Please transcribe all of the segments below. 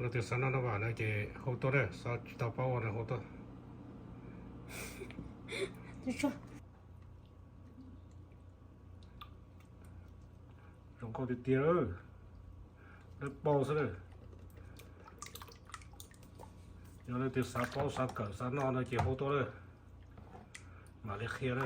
Leej twg xav noj no vam no ces hu tuaj na, xav tsis tau paub ua no hu tuaj. Zoo nkauj tiag tiag, dawb paug xwb na. Yog leej twg xav paub xav kawm xav noj no ces hu tuaj na, mam li qhia na.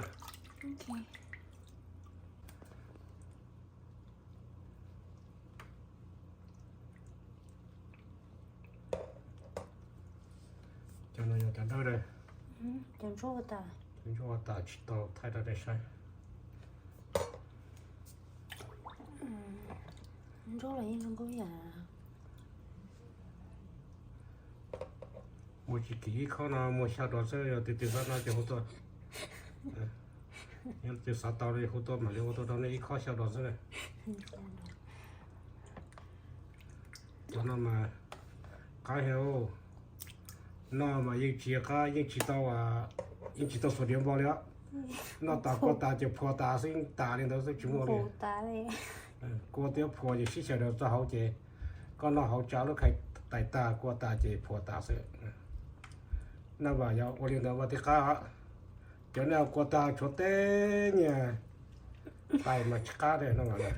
Cov no yog cov dawb na. Cov ntsuab ua tas tsis tau, thaij rau nej saib. Ntsuab los yeej zoo nkauj ib yam. Muaj tsis kim ib khob no muaj xya dos xwb, yog tus twg xav noj ces hu tuaj. Yog tus xav tau no hu tuaj mam li hu tuaj rau nej, ib khob xya dos xwb na. Cov no mas qab heev, noj mas yeej tsis qab, yeej tsis tau, yeej tsis tau xuas diav npo li os. Noj tas kua tas ces phua tas xwb, tas li ntawd xwb tsis muaj li. Kua thiab phua ces sib xyaw daws txog hauv ces koj noj hauv tsa lub khais tais tag, kua tas ces phua tas xwb. Noj vam yog ua li ntawd vam tib qab. Cov nej kua tag tshuav teb nyiaj tais mas tsis qab li noj vam na.